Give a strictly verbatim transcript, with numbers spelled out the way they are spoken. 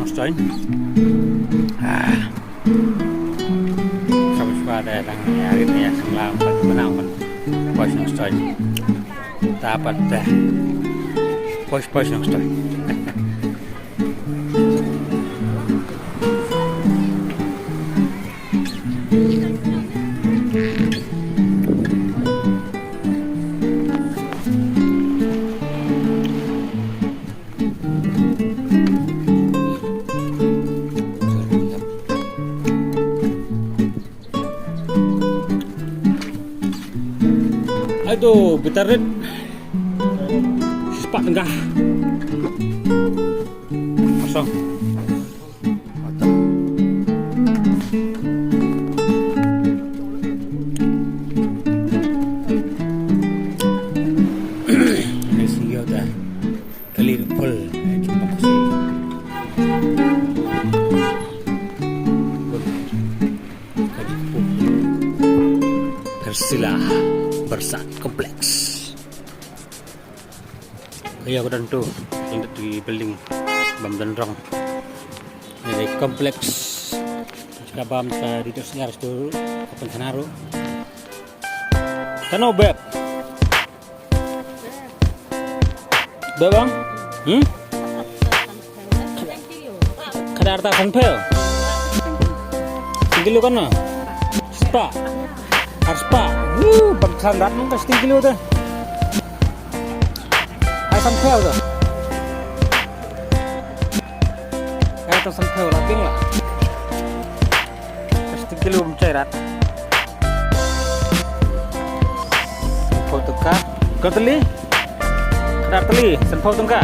Nongstoiñ. Ah. Ka ba shwa da dang ïa rit ïa sngewlang ban bnang ban poi sha Nongstoiñ. Ta pat te. Poi, poi sha Nongstoiñ. Aduh, bitar rit. Spah tengah. Kosong. Ini sih ya udah. Kali pul, eh, jumpa kasih. Kali pul. Persila Bersat Kompleks. Kaya ko don tu, untuk di building bam don rong. Ini kompleks. Jaka bam ta di tu senyar tu, kapan senaru. Tano beb. Beb bang? Hmm? Kada arta sanphew. Sting kilo kan na? Spah. Ar spah. Wuh, bang san rat nung ka sting kilo ta. Ai sanphew ta. Ai ta sanphew la ting la. Sting kilo bam chai rat. Sanphew tyngka. Ka tylli? Ka tylli, sanphew tyngka.